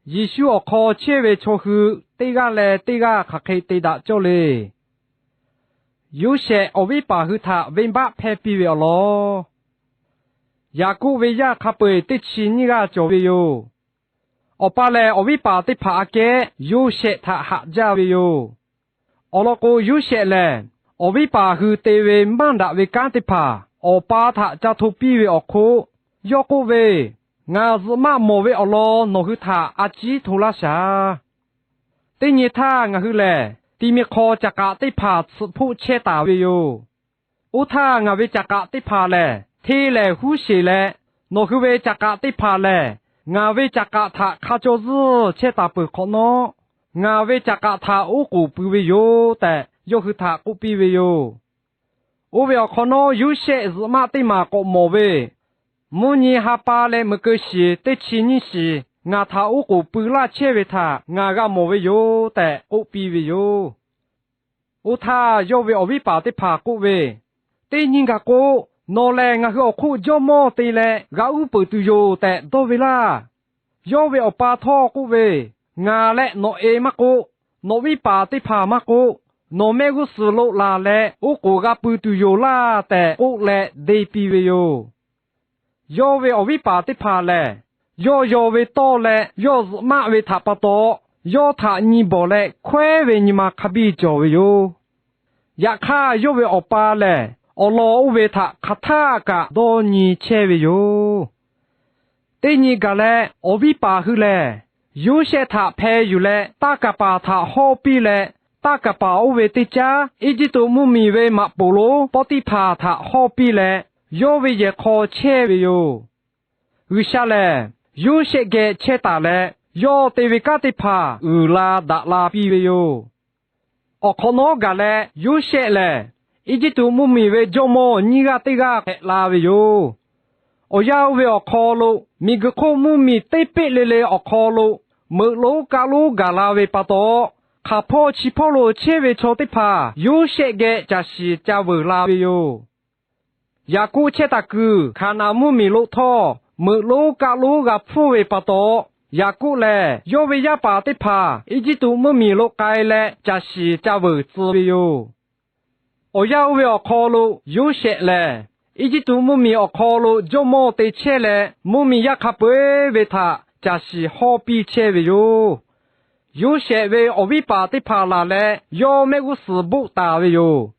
Yeˍsuˆ awˬ hk'aw chehˇ ve chaw hui teˇ g'aˇ leh teˇ g'aˇ hk'aˬ hk'e te daꞈ cawˇ le. Yoˇsehꞈ awˬ viˉ paˍ hui htaꞈ venˇbaˆ hpehˇ piˇ ve awˬ lawn, Yaˍkoˆ ve yaˇ hk'a peu-eˬ teˇ chi nyiˇ g'aˇ cawˬ ve yoˬ. Awˬ pa lehˬ, awˬ viˉ paˍ teˇ hpaˍ aꞈ kehˉ Yoˇsehꞈ htaꞈ haꞈ jaˇ ve yoˬ. Awˬ lawn k'o, Yoˇsehꞈ lehˬ awˬ viˉ paˍ hui te ve maˇ daꞈ ve kanˉ teˇ hpaˍ awˬ pa htaꞈ ca hto piˇ ve awˬ hk'oˆ, yawˇ k'oˆ ve, Ngaˬ zuhꞈ maˆ mawˬ ve awˬ lawn nawˬ hui htaꞈ a ciˉ hto laˇ shaˍ. Teˇ nyi htaˇ ngaˬ hui lehˬ, ti mi hk'aw caꞈ k'aꞈ teˇ hpaˍ tsuhꞈ hpoˆ chehˇ taˍ ve yoˬ. Oˇ htaˇ, ngaˬ ve caꞈ k'aꞈ teˇ hpaˍ lehˬ, hteˇ lehˍ huˉ sheˬ leh, nawˬ hui ve caꞈ k'aꞈ teˇ hpaˍ lehˬ, ngaˬ ve caꞈ k'aꞈ htaꞈ hk'a caw zuhˇ chehˇ taˍ peuˬ hk'awꞈ nawˉ, ngaˬ ve caꞈ k'aꞈ htaꞈ oˉ k'oˍ pui ve yoˬ tehꞈ, yawˇ hui htaꞈ k'oˆ piˇ ve yoˬ. Oˇ ve awˬ hk'awꞈ nawˉ, Yoˇsehꞈ zuhꞈ maˆ teˇ maˬ k'awꞈ mawˬ ve, Mvuhˇ nyi ha pa leh meuꞈ keu shiˍ teˇ chi nyiˇ shiˍ ngaˬ htaꞈ oˉ k'oˍ pui laˇ chehˇ ve htaꞈ ngaˬ g'a mawˬ ve yoˬ tehꞈ k'oˆ piˇ ve yoˬ. Oˇ htaˇ, yawˇ ve awˬ viˉ paˍ teˇ hpaˍ k'oˆ ve, Teˇ nyi gaˬ k'o, nawˬ lehˬ ngaˬ hui awˬ hk'oˆ jawˇ mawˇ te leh g'a uˉ peunˍ tuˬ yoˬ tehꞈ dawˇ ve laˇ. Yawˇ ve awˬ pa htawˇ k'oˆ ve, Ngaˬ leh nawˬ e maˇ k'oˆ, nawˬ viˉ paˍ teˇ hpaˍ maˇ k'oˆ, nawˬ mehˆ g'uˇ suhˍ lo laˬ leh oˉ k'oˍ g'a pui tuˬ yoˬ laˇ tehꞈ k'oˆ leh deˇ piˇ ve yoˬ. Yawˇ ve awˬ viˉ paˍ teˇ hpaˍ lehˬ, yawˇ yaw ve tawˇ leh yawˇ zuhꞈ maˆ ve htaꞈ pa taw, yawˇ htaꞈ nyi bawˬ leh hkawehˉ ve nyi ma hk'a biˇ cawˬ ve yoˬ. Yaꞈ hk'aˇ, yawˇ ve awˬ pa lehˬ, awˬ lawn oˇ ve htaꞈ hk'aˬ htaˇ kaꞈ dawˇ nyi chehˇ ve yoˬ. Teˇ nyi gaˬ leh, awˬ viˉ paˍ hui lehˬ, Yoˇsehꞈ htaꞈ hpeh yuˬ leh taˇ kaˍ paˍ htaꞈ hawˇ piˇ leh, taˇ kaˍ paˍ oˇ ve teˇ caˉ Eˇjiˇtuꞈ mvuhˇmiˬ ve maꞈ poˍ lonˉ Pawˇtiˇhpaˍ htaꞈ hawˇ piˇ leh, yawˇ ve yehˬ hk'aw chehˇ ve yoˬ. G'uiˬsha lehˬ, Yoˇsehꞈ geh chehˇ taˍ leh, yawˇ te ve kanˉ teˇ hpaˍ uiˍ la daꞈ la piˇ ve yoˬ. Awˬ hk'awꞈ nawˉ gaˬ leh, Yoˇsehꞈ lehˬ Eˇjiˇtuꞈ mvuhˇmiˬ ve jawˇmawˇ nyiˇ g'aˇ teˇ g'aˇ hpehꞈ la ve yoˬ. Awˬ yanˇ oˇ ve awˬ hk'aw lo, miˬguiˬ hk'oˆ mvuhˇmiˬ teˇ peˆ le le awˬ hk'aw lo meuꞈ lonˉ kaˆ lonˉ gaˬ la ve pa taw, hk'aˬ hpawˇ chi hpawˇ lo chehˇ ve chaw teˇ hpaˍ Yoˇsehꞈ geh caˬ shiˍ ca veuˬ la ve yoˬ. Yaˍkoˆ chehˇ taˍ kuiˬ Hkaˍnanˍ mvuhˇmiˬ lo htawˇ, meuꞈ lonˉ kaˆ lonˉ g'a hpfuhˇ ve pa taw, Yaˍkoˆ lehˬ yawˇ ve yaˇ paˍ teˇ hpaˍ Eˇjiˇtuꞈ mvuhˇmiˬ lo k'ai leh caˬ shiˍ ca veuˬ tcuh ve yoˬ. Awˬ yanˇ oˇ ve awˬ hk'aw lo Yoˇsehꞈ lehˬ, Eˇjiˇtuꞈ mvuhˇmiˬ awˬ hk'aw lo jawˇmawˇ te chehˇ leh, mvuhˇmiˬ yaˇ hk'a peu-eˬ ve htaꞈ caˬ shiˍ hawˇ piˇ chehˇ ve yoˬ. Yoˇsehꞈ ve awˬ viˉ paˍ teˇ hpaˍ laˬ leh, yawˇ mehˆ g'uˇ suhˍ boˆ taˍ ve yoˬ.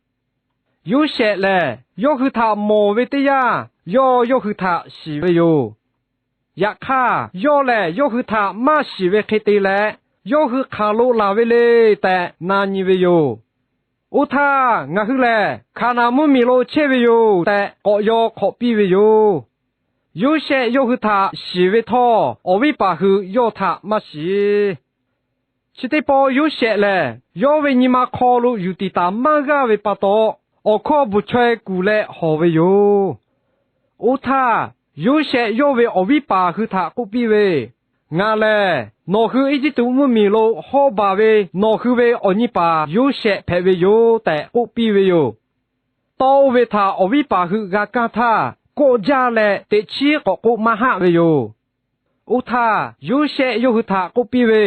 Yoˇsehꞈ lehˬ, yawˇ hui htaꞈ mawˬ ve teˇ yanˇ, yawˇ yawˇ hui htaꞈ shiˍ ve yoˬ. Yaꞈ hk'aˇ, yawˇ lehˬ yawˇ hui htaꞈ maˇ shiˍ ve hk'e te leh, yawˇ hui hk'aˬ lo laˬ ve le tehꞈ na nyi ve yoˬ. Oˇ htaˇ, ngaˬ hui lehˬ Hkaˍnanˍ mvuhˇmiˬ lo chehˇ ve yoˬ tehꞈ k'awꞈ yaw hk'awꞈ piˇ ve yoˬ. Yoˇsehꞈ yawˇ hui htaꞈ shiˍ ve htawˇ, awˬ viˉ paˍ hui yawˇ htaꞈ maˇ shiˍ. Chi teˇ pawˆ Yoˇsehꞈ lehˬ, yawˇ ve nyi ma hk'aw lo yuˬ tiˍ taˍ maˇ g'aˇ ve pa taw, awˬ hkawˇ bvuhˬ chaweh kuˬ leh hawˬ ve yoˬ. Oˇ htaˇ, Yoˇsehꞈ yawˇ ve awˬ viˉ paˍ hui htaꞈ k'oˆ piˇ ve, Ngaˬ lehˬ nawˬ hui Eˇjiˇtuꞈ mvuhˇmiˬ lo hawˇ baˬ ve nawˬ hui ve awˬ nyi paˍ Yoˇsehꞈ hpehꞈ ve yoˬ tehꞈ k'oˆ piˇ ve yoˬ. Tawˇ oˇ ve htaꞈ awˬ viˉ paˍ hui g'a kaˇ htaˇ, kawˆ jaˇ leh teꞈ chiˉ k'awꞈ k'oˆ maˇ haˆ ve yoˬ. Oˇ htaˇ, Yoˇsehꞈ yawˇ hui htaꞈ k'oˆ piˇ ve,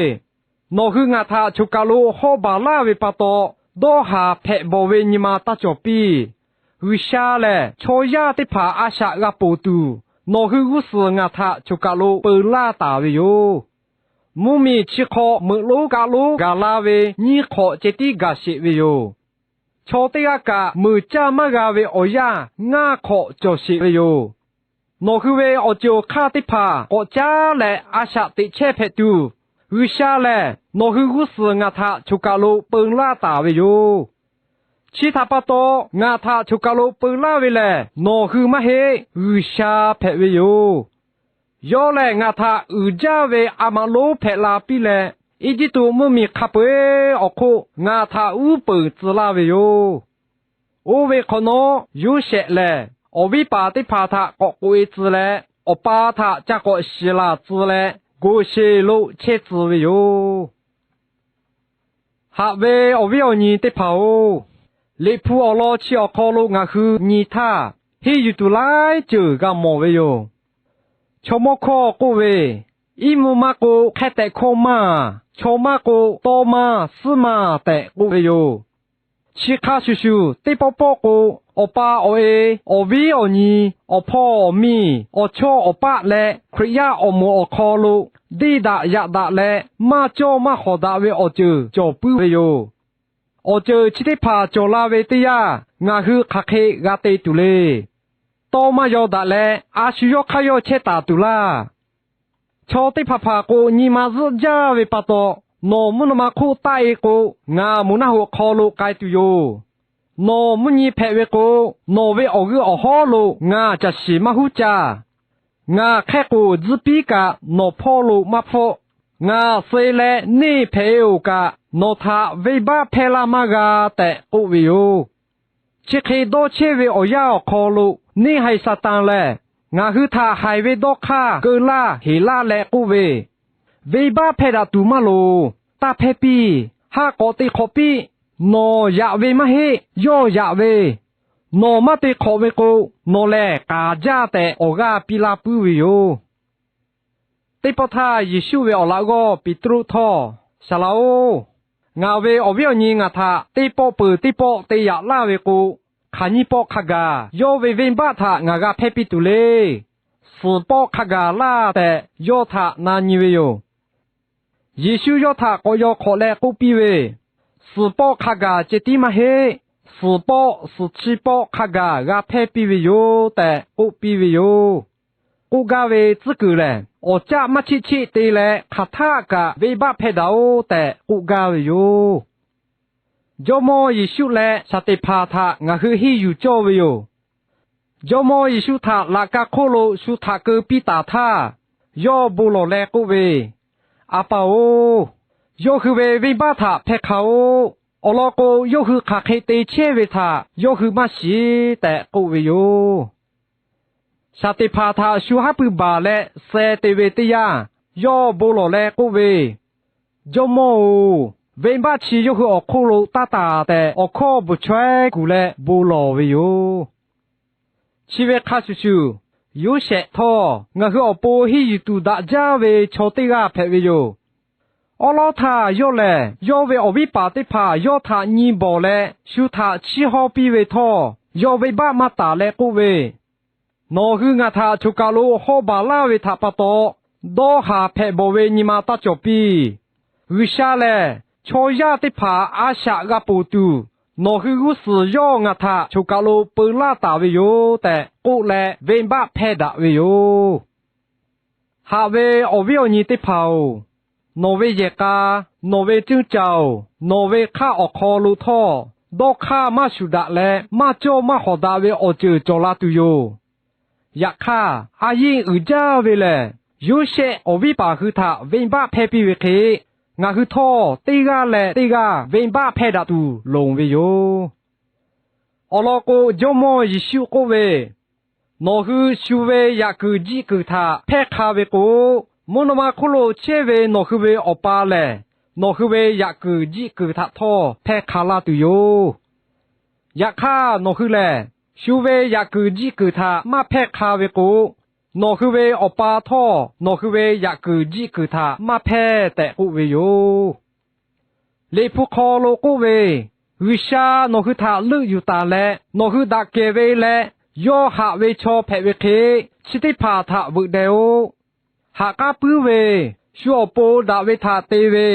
Nawˬ hui ngaˬ htaꞈ choˬ kaˬ lo hawˇ baˬ laˇ ve pa taw, dawˇ haˍ hpehꞈ bawˬ ve nyi ma taˇ cawˬ piˇ. G'uiˬsha lehˬ, chaw yaˇ teˇ hpaˍ a shaꞈ g'a ponˬ tuˬ, nawˬ hui g'uˇ suhˍ ngaˬ htaꞈ choˬ kaˬ lo peu laˇ taˍ ve yoˬ. Mvuhˇmiˬ chi hk'aw meuꞈ lonˉ kaˆ lonˉ gaˬ la ve nyiˇ hk'awꞈ ceh tiˉ gaˬ sheˍ ve yoˬ. Chaw teˇ g'aˇ kaꞈ muiˬ caˇ maˇ g'a ve awˬ yanˇ ngaˇ hk'awꞈ cawˬ sheˍ ve yoˬ. Nawˬ hui ve awˬ ceuˬ awˬ hk'aˇ teˇ hpaˍ k'awꞈ caˉ leh a shaꞈ teꞈ chehˇ hpehꞈ tuˬ, G'uiˬsha lehˬ nawˬ hui g'uˇ suhˍ ngaˬ htaꞈ choˬ kaˬ lo peu laˇ taˍ ve yoˬ. Chi htaꞈ pa taw, ngaˬ htaꞈ choˬ kaˬ lo peu laˇ ve lehˬ nawˬ hui maˇ heˆ, G'uiˬsha hpehꞈ ve yoˬ. Yawˇ lehˬ ngaˬ htaꞈ uiˍ jaˇ ve a maꞈ lonˉ hpehꞈ la piˇ leh, Eˇjiˇtuꞈ mvuhˇmiˬ hk'a peu-eˬ awˬ hk'oˆ ngaˬ htaꞈ uˉ peunˍ tcuh laˇ ve yoˬ. Oˇ ve hk'awꞈ nawˉ, Yoˇsehꞈ lehˬ awˬ viˉ paˍ teˇ hpaˍ htaꞈ k'awꞈ k'oꞈ-e tcuh leh, awˬ pa htaꞈ ca k'awꞈ shiˍ laˬ tcuh leh, Goˍsheˍ lo chehˇ tcuh ve yoˬ. Haꞈ ve awˬ viˉ awˬ nyi teˇ hpaˍ-oˬ, Liꞈ hpu awˬ lawn chi awˬ hk'aw lo ngaˬ hui nyi htaˇ, henˇ yuˬ tuˬ laiˉ ceuˬ g'a mawˬ ve yoˬ. Chaw mawˇ hkawˇ k'oˆ ve, Iˉ mvuhˇ maˇ k'o, hk'e tehꞈ hkawˇ maˇ, chaw maˇ k'o, tawˇ maˇ, suhˉ maˇ tehꞈ k'oˆ ve yoˬ. Chi hk'a shuˍ shuˍ, teˇ pawˆ pawˆ k'o, awˬ pa awˬ e, awˬ viˉ awˬ nyi, awˬ hpawˇ awˬ miˇ, awˬ chawˇ awˬ paˆ leh Hkriꞈ yaˇ awˬ moˍ awˬ hk'aw lo deˇ daꞈ yaꞈ daꞈ leh maˇ cawˇ maˇ hawˍ daꞈ ve awˬ ceuˬ cawˬ puiˉ ve yoˬ. Awˬ ceuˬ chi teˇ hpaˍ cawˬ la ve teˇ yanˇ, ngaˬ hui hk'aˬ hk'e g'a te tuˬ le. Tawˇ maˇ yaw daꞈ leh, a shu yawˇ hk'aˇ yawˇ chehˇ taˍ tuˬ laˇ. Chaw teˇ hpaˍ hpaˍ k'o, nyi ma zuhˆ jaˇ ve pa taw, nawˬ mvuhˇ naw ma hk'oˆ taˆ-e k'o, ngaˬ moˬ naˆ hoꞈ hk'aw lo k'ai tuˬ yoˬ. Nawˬ mvuhˇ nyi hpehꞈ ve k'o, nawˬ ve awˬ g'euˆ awˬ hawˉ lo ngaˬ caˬ shiˍ maˇ huˉ caˇ. Ngaˬ hk'e k'o tzuhˇ piˉ kaꞈ nawˬ hpawˇ lo maˇ hpfuhˆ. Ngaˬ suh-e leh neˇ hpehꞈ-e-oˬ kaꞈ, nawˬ htaꞈ venˇbaˆ hpehˇ laˇ maˇ g'a tehꞈ k'oˆ ve yoˬ. Chi hk'e dawˇ chehˇ ve awˬ yanˇ awˬ hk'aw lo, neˇ haiˬ Saˍtanˍ lehˬ, ngaˬ hui htaꞈ haiˬ ve dawˇ hk'aˇ keu laˇ heˍ laˇ leh k'oˆ ve, Venˇbaˆ hpehˇ daꞈ tuˬ maˇ loˍ. Taˇ hpehˇ piˇ. Ha k'awꞈ te hk'awꞈ piˇ. Nawˬ yaꞈ ve maˇ heˆ, yawˇ yaꞈ ve. Nawˬ maˇ te hk'awꞈ ve k'o, nawˬ lehˬ k'aˍ jaˇ tehꞈ awˬ g'aˇ piˇ laˇ puiˉ ve yoˬ. Teˇ pawˆ htaˇ, Yeˍsuˆ ve awˬ laꞈ g'awˇ Peˍtruˆ htawˇ, Saˍ laꞈ-oˬ, ngaˬ ve awˬ viˉ awˬ nyi ngaˬ htaꞈ teˇ pawˆ peuˬ teˇ pawˆ te yaꞈ laˇ ve k'o, hk'aˬ nyiˇ pawˆ hk'a gaˬ yawˇ ve venˇbaˆ htaꞈ ngaˬ g'a hpehˇ piˇ tuˬ le. Suhˍ pawˆ hk'a gaˬ laˇ tehꞈ yawˇ htaꞈ na nyi ve yoˬ. Yeˍsuˆ yawˇ htaꞈ k'awꞈ yaw hk'awꞈ leh k'oˆ piˇ ve, Suhˍ pawˆ hk'a gaˬ ceh tiˉ maˇ heˆ. Suhˍ pawˆ suhˍ chi pawˆ hk'a gaˬ g'a hpehˇ piˇ ve yoˬ tehꞈ k'oˆ piˇ ve yoˬ. K'oˆ gaˇ ve tcuhˉ kuiˬ lehˬ, awˬ caˆ maˇ cheˆ cheˆ te leh hk'aˬ htaˆ kaꞈ venˇbaˆ hpehˇ daꞈ-oˬ tehꞈ k'oˆ gaˇ ve yoˬ. Jawˇmawˇ Yeˍsuˆ leh Saˍteˍhpanˍ htaꞈ ngaˬ hui henˇ yuˬ cawˇ ve yoˬ. Jawˇmawˇ Yeˍsuˆ htaꞈ laꞈ ka hk'oˆ lo shu htaꞈ keu piˇ taˍ htaˇ, yawˇ bon lawˬ leh k'oˆ ve, A pa-oˬ, yawˇ hui ve venˇbaˆ htaꞈ hpehˇ hk'a-oˆ. Awˬ lawn k'o, yawˇ hui hk'aˬ hk'e te chehˇ ve htaꞈ yawˇ hui maˇ shiˍ tehꞈ k'oˆ ve yoˬ. Saˍteˍhpanˍ htaꞈ shu haˉ pui baˬ leh suh te ve teˇ yanˇ, yawˇ bon lawˬ leh k'oˆ ve, Jawˇmawˇ-oˬ, venˇbaˆ chi yawˇ hui awˬ hk'oˆ lo taˇ taˍ tehꞈ, awˬ hkawˇ bvuhˬ chaweh kuˬ leh bon lawˬ ve yoˬ. Chi ve hk'a shuˍ shuˍ, Yoˇsehꞈ htawˇ ngaˬ hui awˬ pon henˇ yuˬ tuˬ daꞈ jaˇ ve chaw teˇ g'aˇ hpehꞈ ve yoˬ. Awˉ lawˉ htaˇ yawˇ lehˬ, yawˇ ve awˬ viˉ paˍ teˇ hpaˍ yawˇ htaꞈ nyi bawˬ leh shu htaꞈ chiˇ hawˇ piˇ ve htawˇ, yawˇ venˇbaˆ maˇ taˍ leh k'oˆ ve, Nawˬ hui ngaˬ htaꞈ choˬ kaˬ lo haw baˬ laˇ ve htaꞈ pa taw, dawˇ haˍ hpehꞈ bawˬ ve nyi ma taˇ cawˬ piˇ. G'uiˬsha lehˬ, chaw yaˇ teˇ hpaˍ a shaꞈ g'a ponˬ tuˬ, nawˬ hui g'uˇ suhˍ yawˇ ngaˬ htaꞈ choˬ kaˬ lo peu laˇ taˍ ve yoˬ tehꞈ k'oˆ leh, venˇbaˆ hpehˇ daꞈ ve yoˬ. Haꞈ ve awˬ viˉ awˬ nyi teˇ hpaˍ-oˬ, nawˬ ve yehˬ k'a, nawˬ ve ceuˇ caˬ-oˬ, nawˬ ve hk'aˇ awˬ hk'aw lo htawˇ, dawˇ hk'aˇ maˇ shuˍ daꞈ leh maˇ cawˇ maˇ hawˍ daꞈ ve awˬ ceuˬ cawˬ la tuˬ yoˬ. Yaꞈ hk'aˇ, a yiˇ uiˍ jaˇ ve lehˬ, Yoˇsehꞈ awˬ viˉ paˍ hui htaꞈ venˇbaˆ hpehˇ piˇ ve hk'e, ngaˬ hui htawˇ teˇ g'aˇ leh teˇ g'aˇ venˇbaˆ hpehˇ daꞈ tuˬ loˍ ve yoˬ. Awˬ lawn k'o, Jawˇmawˇ Yeˍsuˆ k'oˆ ve, Nawˬ hui shu ve yaꞈ kuiˬ jiˆ kuiˬ htaꞈ hpehˇ hk'a ve k'o, mvuhˇ naw ma hk'oˆ lo chehˇ ve nawˬ hui ve Awˬ pa lehˬ, nawˬ hui ve yaꞈ kuiˬ jiˆ kuiˬ htaꞈ htawˇ hpehˇ hk'a laˇ tuˬ yoˬ. Yaꞈ hk'aˇ, nawˬ hui lehˬ shu ve yaꞈ kuiˬ jiˆ kuiˬ htaꞈ maˇ hpehˇ hk'a ve k'o, nawˬ hui ve Awˬ pa htawˇ nawˬ hui ve yaꞈ kuiˬ jiˆ kuiˬ htaꞈ maˇ hpehˇ tehꞈ k'oˆ ve yoˬ. Liꞈ hpu hk'aw lo k'oˆ ve, G'uiˬsha nawˬ hui htaꞈ leuˆ yuˬ taˍ leh, nawˬ hui daꞈ kehˬ ve leh yawˇ haꞈ ve chaw hpehꞈ ve hk'e, chi teˇ hpaˍ htaꞈ veuꞈ deh-oˆ. Haꞈ k'aˉ puiˉ ve, shu awˬ pon daꞈ ve htaꞈ te ve,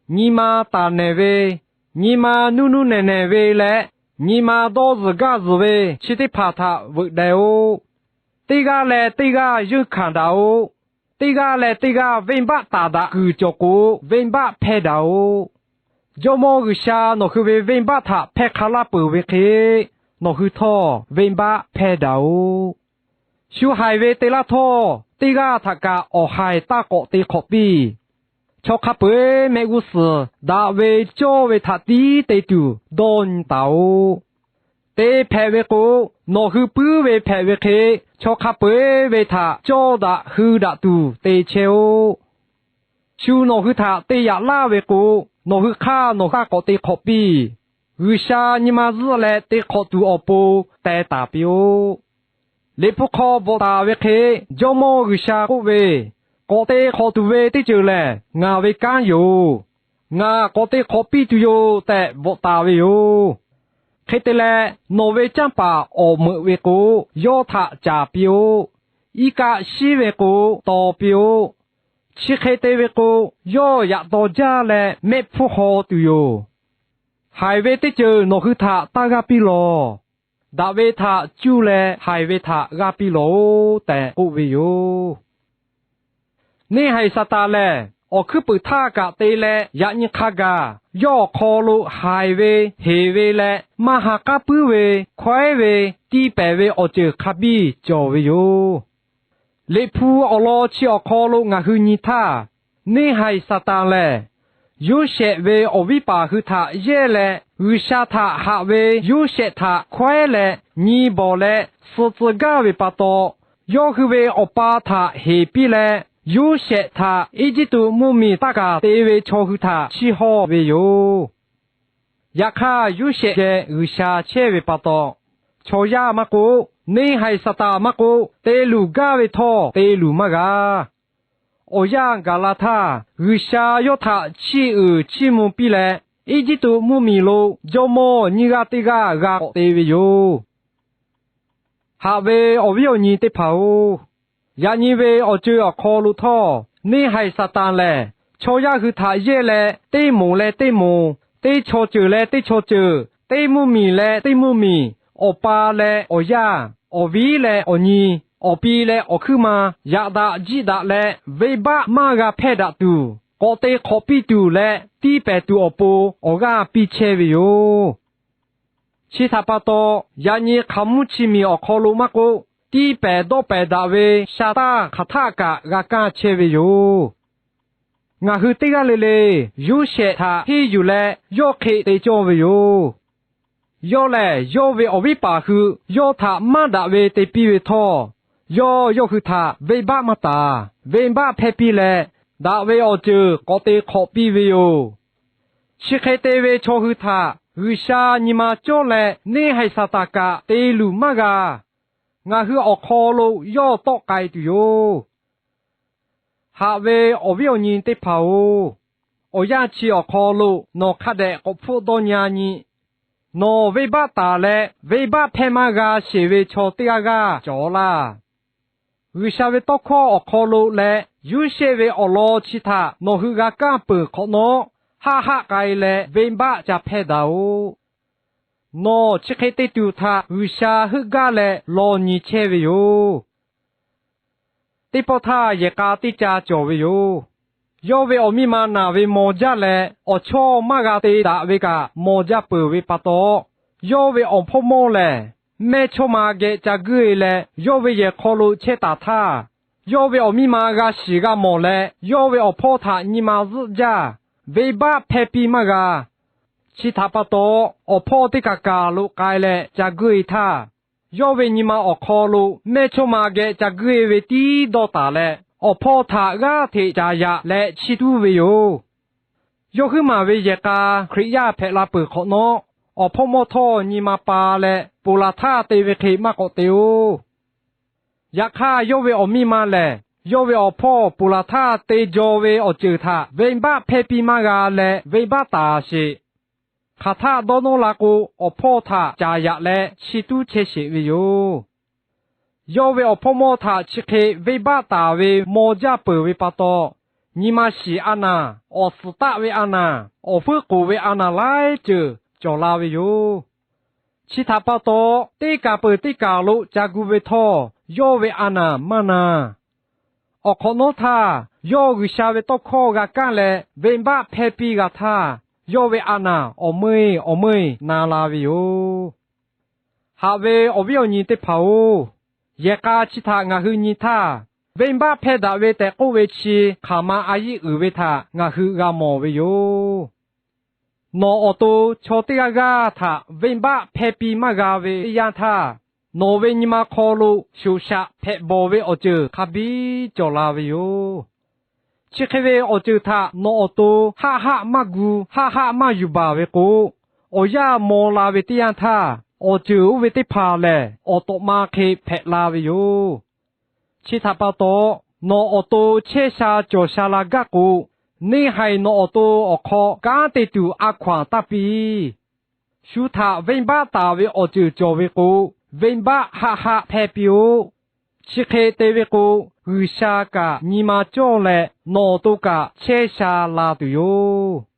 nyi ma taˍ nehˬ ve, nyi ma nuˇ nuˇ nehˬ nehˬ ve leh, nyi ma dawˇ zuhˬ gaˇ zuhˬ ve chi teˇ hpaˍ htaꞈ veuꞈ deh-oˆ. Teˇ g'aˇ leh teˇ g'aˇ yeunˇ hkanˍ daꞈ-oꞈ. Teˇ g'aˇ leh teˇ g'aˇ venˇbaˆ taˍ daꞈ kuiˬ cawˬ k'o, venˇbaˆ hpehˇ daꞈ-oꞈ. Jawˇmawˇ G'uiˬsha nawˬ hui ve venˇbaˆ htaꞈ hpehˇ hk'a laˇ peuˬ ve hk'e, nawˬ hui htawˇ venˇbaˆ hpehˇ daꞈ-oꞈ. Shu haiˬ ve te laˇ htawˇ, teˇ g'aˇ htaꞈ kaꞈ awˬ haiˬ taˇ k'awꞈ te hk'awꞈ piˇ. Chaw hk'a peu-eˬ mehˆ g'uˇ suhˍ daꞈ ve cawˇ ve htaꞈ tiˉ te tuˬ dawˇ nyi taˍ-oꞈ. Te hpehꞈ ve k'o, nawˬ hui puiˉ ve hpehꞈ ve hk'e, chaw hk'a peu-eˬ ve htaꞈ cawˇ daꞈ hui daꞈ tuˬ te chehˇ-oˆ. Shu nawˬ hui htaꞈ te yaꞈ laˇ ve k'o, nawˬ hui hk'aˇ nawˬ hui k'awꞈ te hk'awꞈ piˇ. G'uiˬsha nyi ma zuhˆ leh te hk'awꞈ tuˬ awˬ pon teh taˍ piˇ-oˆ. Liꞈ hpu hk'aw bvuhꞈ taˍ ve hk'e, Jawˇmawˇ G'uiˬsha k'oˆ ve, K'awꞈ te hk'awꞈ tuˬ ve teˇ ceuˬ lehˬ ngaˬ ve kanˉ yoˬ. Ngaˬ k'awꞈ te hk'awꞈ piˇ tuˬ yoˬ tehꞈ bvuhꞈ taˍ ve yoˬ. Hk'e te leh, nawˬ ve canˇ paˍ awˬ meuꞈ ve k'o, yawˇ htaꞈ caˍ piˇ-oˆ. Iˉ kaˆ shiˉ ve k'o, taw piˇ-oˆ. Chi hk'e te ve k'o, yawˇ yaꞈ taw jaˇ leh mehˆ hpfuhˇ haw tuˬ yoˬ. Haiˬ ve teˇ ceuˬ nawˬ hui htaꞈ taˇ g'aˇ piˇ lawˬ. Daꞈ ve htaꞈ cuˇ leh haiˬ ve htaꞈ g'aˇ piˇ lawˬ-oꞈ tehꞈ k'oˆ ve yoˬ. Neˇ haiˬ Saˍtanˍ lehˬ, awˬ hkuiˉ puiˍ htaˇ kaꞈ te leh yaꞈ nyi hk'a gaˬ yawˇ awˬ hk'aw lo haiˬ ve, heˍ ve leh maˇ ha k'aˉ puiˉ ve, hkawehˉ ve, tiˇ pehˍ ve awˬ ceuˬ hk'a biˇ cawˬ ve yoˬ. Liꞈ hpu awˬ lawn chi awˬ hk'aw lo ngaˬ hui nyi htaˇ, neˇ haiˬ Saˍtanˍ lehˬ, Yoˇsehꞈ ve awˬ viˉ paˍ hui htaꞈ yehˇ leh, G'uiˬsha htaꞈ haꞈ ve Yoˇsehꞈ htaꞈ hkawehˉ leh nyi bawˬ leh suh tcuh gaˇ ve pa taw, yawˇ hui ve awˬ pa htaꞈ heˍ piˇ leh, Yoˇsehꞈ htaꞈ Eˇjiˇtuꞈ mvuhˇmiˬ taˇ kaˬ te ve chaw hui htaꞈ chiˇ hawˇ ve yoˬ. Yaꞈ hk'aˇ, Yoˇsehꞈ geh G'uiˬsha chehˇ ve pa taw, chaw yaˇ maˇ k'oˆ, neˇ haiˬ Saˍtanˍ maˇ k'oˆ, te luˬ gaˇ ve htawˇ te luˬ maˇ g'a. Awˬ yanˇ gaˬ la htaˇ, G'uiˬsha yawˇ htaꞈ chiˇ uiˍ chiˇ mvuh piˇ leh, Eˇjiˇtuꞈ mvuhˇmiˬ lo jawˇmawˇ nyiˇ g'aˇ teˇ g'aˇ g'a k'awꞈ te ve yoˬ. Haꞈ ve awˬ viˉ awˬ nyi teˇ hpaˍ-oˬ, yaꞈ nyi ve awˬ ceuˬ awˬ hk'aw lo htawˇ, neˇ haiˬ Saˍtanˍ lehˬ, chaw yaˇ hui htaꞈ yehˇ leh teˇ moˍ leh teˇ moˍ, teˇ chaw ceuˬ leh teˇ chaw ceuˬ, teˇ mvuhˇmiˬ leh teˇ mvuhˇmiˬ, awˬ pa leh awˬ yaˇ, awˬ viˉ leh awˬ nyi, awˬ pi leh awˬ hkuiˉ ma, yaꞈ daꞈ jiˆ daꞈ leh venˇbaˆ maˇ g'a hpehˇ daꞈ tuˬ, k'awꞈ te hk'awꞈ piˇ tuˬ leh tiˇ pehˍ tuˬ awˬ pon awˬ g'aˇ piˇ chehˇ ve yoˬ. Chi htaꞈ pa taw, yaꞈ nyi hk'aˬ mvuhˇ chi miˬ awˬ hk'aw lo maˇ k'oˆ, tiˇ pehˍ dawˇ pehˍ daꞈ ve sha taˇ hk'aˬ htaˆ kaꞈ g'a kaˇ chehˇ ve yoˬ. Ngaˬ hui teˇ g'aˇ le le Yoˇsehꞈ htaꞈ henˇ yuˬ leh yawˇ hk'e te cawˇ ve yoˬ. Yawˇ lehˬ, yawˇ ve awˬ viˉ paˍ hui yawˇ htaꞈ maˇ daꞈ ve te piˇ ve htawˇ, yawˇ yawˇ hui htaꞈ venˇbaˆ maˇ taˍ, venˇbaˆ hpehˇ piˇ leh, daꞈ ve awˬ ceuˬ k'awꞈ te hk'awꞈ piˇ ve yoˬ. Chi hk'e te ve chaw hui htaꞈ G'uiˬsha nyi ma cawˇ leh neˇ haiˬ Saˍtanˍ kaꞈ te luˬ maˇ g'a. Ngaˬ hui awˬ hk'aw lo yawˇ tawˆ k'ai tuˬ yoˬ. Haꞈ ve awˬ viˉ awˬ nyi teˇ hpaˍ-oˬ, awˬ yanˇ chi awˬ hk'aw lo nawˬ hk'a dehꞈ k'awꞈ hpfuhˆ dawˇ nyi-a nyi. Nawˬ venˇbaˆ taˍ leh venˇbaˆ hpehˇ maˇ g'a sheˍ ve chaw teˇ g'aˇ g'aˇ cawˬ laˇ. G'uiˬsha ve tawˇ hkawˇ awˬ hk'aw lo leh Yoˇsehꞈ ve awˬ lawn chi htaꞈ nawˬ hui g'a kaˇ peuˬ hk'awꞈ nawˉ, haˆ haˆ k'ai leh venˇbaˆ ca hpehˇ daꞈ-oꞈ. Nawˬ chi hk'e te tuˬ htaꞈ G'uiˬsha heuˆ gaˇ leh law nyi chehˇ ve yoˬ. Teˇ pawˆ htaˇ yehˬ k'a teˇ ca cawˬ ve yoˬ. Yawˇ ve awˬ miˇ ma naˬ ve maw jaˇ leh, awˬ chawˇ maˇ g'a te daꞈ ve kaꞈ maw jaˇ peuˬ ve pa taw, yawˇ ve awˬ hpawˇ mawˇ lehˬ, mehˇ chawˇ ma geh ca guiˇ-e leh yawˇ ve yehˬ hk'aw lo chehˇ taˍ htaˇ, yawˇ ve awˬ miˇ ma g'a shiˍ g'a mawˬ leh yawˇ ve awˬ hpawˇ htaꞈ nyi ma zuhˆ jaˇ, venˇbaˆ hpehˇ piˇ maˇ g'a. Chi htaꞈ pa taw, awˬ hpawˇ teˇ kaˬ kaˬ lo k'ai leh ca guiˇ-e htaˇ, yawˇ ve nyi ma awˬ hk'aw lo mehˇ chawˇ ma geh ca guiˇ-e ve tiˉ dawˇ taˍ leh, awˬ hpawˇ htaꞈ g'aˇ hteꞈ caˍ yaꞈ leh chiˇ tuˉ ve yoˬ. Yawˇ huiˉ maˬ ve yehˬ k'a Hkriꞈ yaˇ hpehꞈ la peuˬ hk'awꞈ nawˉ, awˬ hpawˇ mawˇ htawˇ nyi ma pa leh ponˬ laˬ htaˇ te ve hk'e maˇ k'awꞈ te-oˬ. Yaꞈ hk'aˇ, yawˇ ve awˬ miˇ ma lehˬ, yawˇ ve awˬ hpawˇ ponˬ laˬ htaˇ te jaw ve awˬ ceuˬ htaꞈ venˇbaˆ hpehˇ piˇ maˇ g'a leh venˇbaˆ taˍ sheˍ. Hk'aˬ htaˆ dawˇ nawˇ la k'o, awˬ hpawˇ htaꞈ caˍ yaꞈ leh chiˇ tuˉ chehˇ sheˍ ve yoˬ. Yawˇ ve awˬ hpawˇ mawˇ htaꞈ chi hk'e venˇbaˆ taˍ ve maw jaˇ peuˬ ve pa taw, nyi ma shiˍ a naˍ, awˬ suhˍ taˆ ve a naˍ, awˬ fuiˉ k'oˍ ve a naˍ laiˉ ceuˬ cawˬ la ve yoˬ. Chi htaꞈ pa taw, teˇ kaˬ peuˬ teˇ kaˬ lo ca gu ve htawˇ, yawˇ ve a naˍ maˇ na. Awˬ hk'awꞈ nawˉ htaˇ, yawˇ G'uiˬsha ve tawˇ hkawˇ g'a kaˇ leh venˇbaˆ hpehˇ piˇ g'a htaˇ, yawˇ ve a naˍ awˬ meuˇ awˬ meuˇ na la ve yoˬ. Haꞈ ve awˬ viˉ awˬ nyi teˇ hpaˍ-oˬ, yehˬ k'a chi htaꞈ ngaˬ hui nyi htaˇ, venˇbaˆ hpehˇ daꞈ ve tehꞈ k'oˆ ve chi hk'aˬ ma a yiˆ uiˍ ve htaꞈ ngaˬ hui g'a mawˬ ve yoˬ. Nawˬ awˬ to chaw teˇ g'aˇ g'aˇ htaꞈ venˇbaˆ hpehˇ piˇ maˇ g'a ve teˇ yanˇ htaˇ, nawˬ ve nyi ma hk'aw lo shoˍ shaꞈ hpehꞈ bawˬ ve awˬ ceuˬ hk'a biˇ cawˬ la ve yoˬ. Chi hk'e ve awˬ ceuˬ htaꞈ nawˬ awˬ to haˆ haˆ maˇ gu, haˆ haˆ maˇ yuˬ baˬ ve k'o, awˬ yanˇ maw la ve teˇ yanˇ htaˇ, awˬ ceuˬ oˇ ve teˇ hpaˍ lehˬ, awˬ tawꞈ ma hk'e hpehꞈ la ve yoˬ. Chi htaꞈ pa taw, Nawˬ awˬ to chehˇ sha cawˬ sha la gaˇ k'o, neˇ haiˬ nawˬ awˬ to awˬ hk'aw kanˉ te tuˬ a hkaw anˬ taˇ piˇ. Shu htaꞈ venˇbaˆ taˍ ve awˬ ceuˬ cawˬ ve k'o, venˇbaˆ haˆ haˆ hpehˇ piˇ-oˆ. Chi hk'e te ve k'o, G'uiˬsha kaꞈ nyi ma cawˇ leh nawˬ awˬ to kaꞈ chehˇ sha la tuˬ yoˬ.